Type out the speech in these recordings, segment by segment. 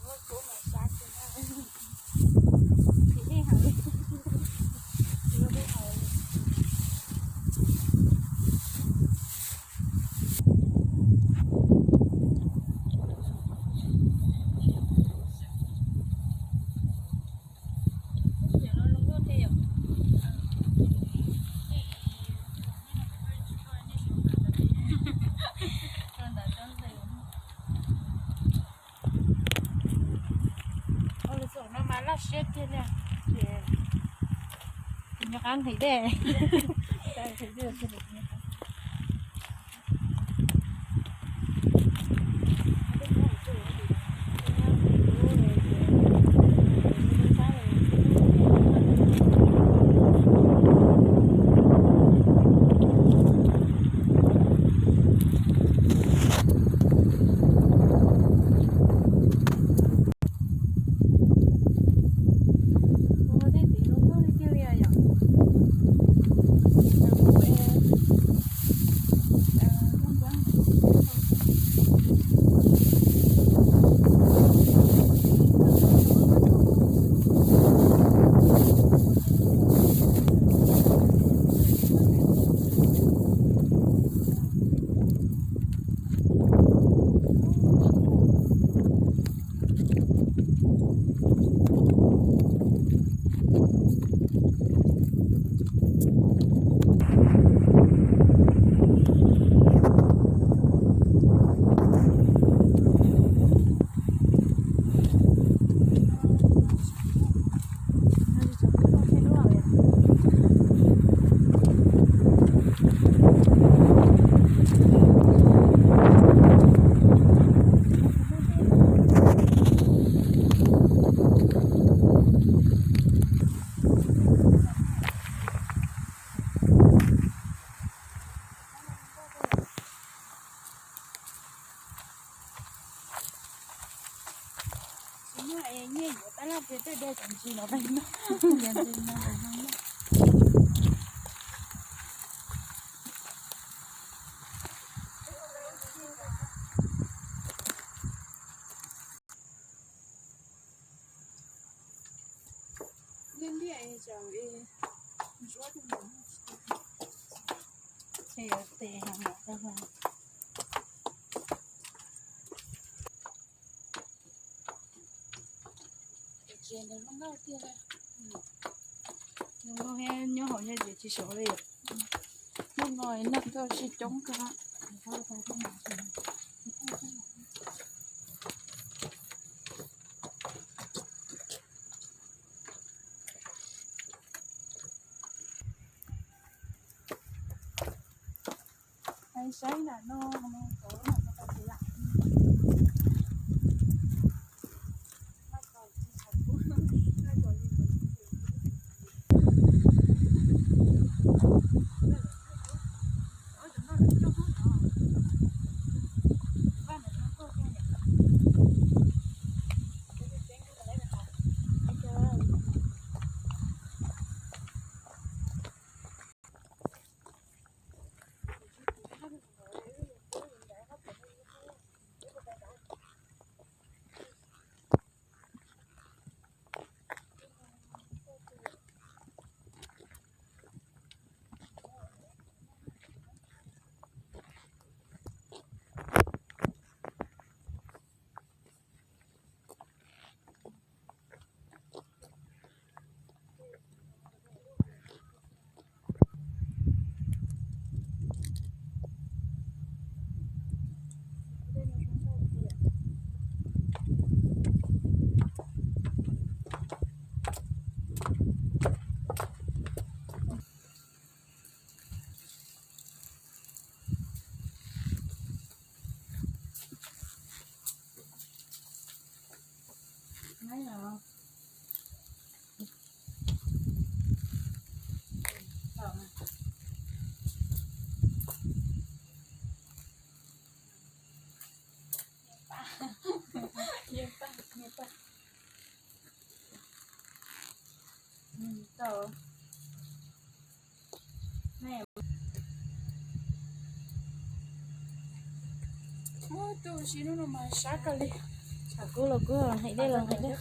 Ua lus txuam no mas laj siab tiag li, ces nyob qab nqhis dej. Nyob hauv nyob ces tsis sov li. Hnub no neeg tuaj tsis coob kawg. Saib nram no, Ub, tu siab hnub no mas sab kawg li. Kub los kub, hais dej los hais dej.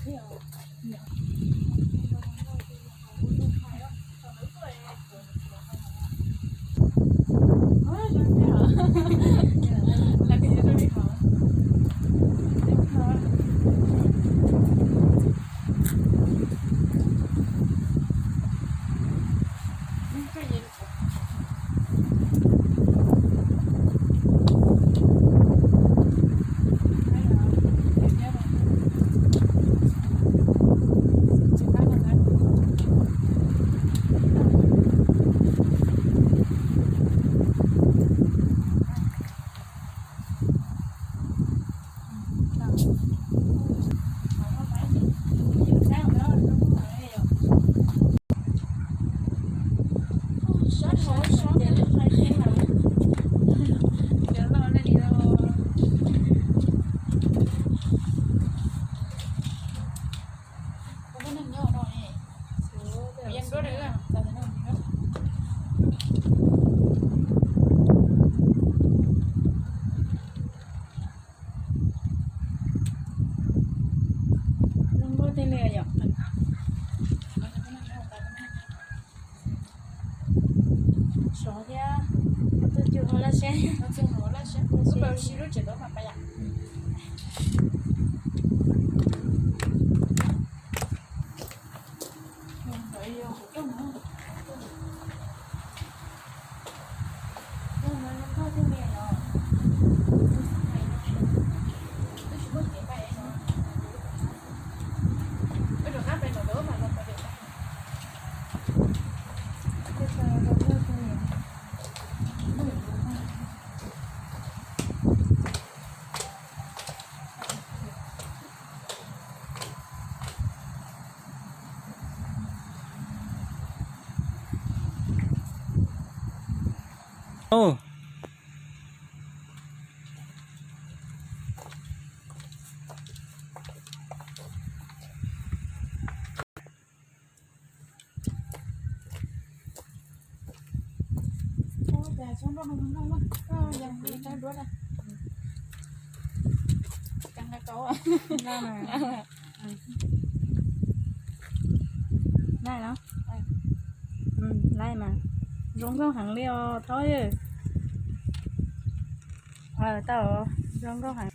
Zoo nkauj tiag li yom. Sov thiab, tus cw ho laj siab. Laij no, laij mas zoo nkauj heev li os Thoj. Tau, zoo nkauj heev.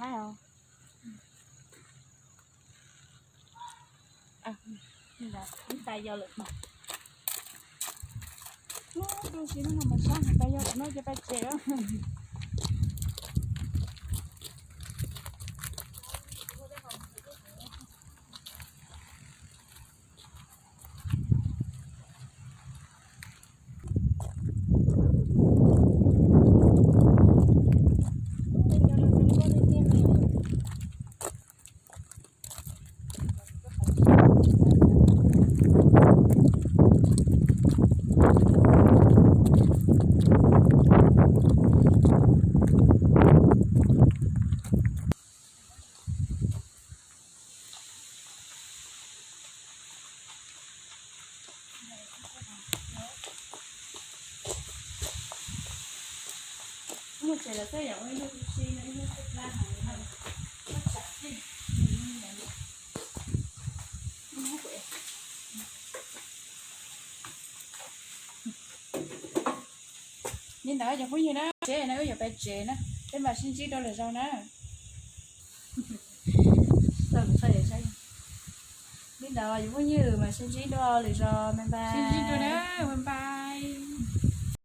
Tais os. Tais yau lawm. Ub, si no mas sab tais yau tam no ces pais tsev os. Muaj tsev lawv tej yam ua ib lub si no ib lub xwb plab heev no. Li ntawd cov phooj ywg na, tsev no wb yuav pais tsev na, peb mam sib ntsib dua lwm zaus na. Li ntawd cov phooj ywg mam sib ntsib dua lwm zaus, bye bye. Sib ntsib dua na, bye bye.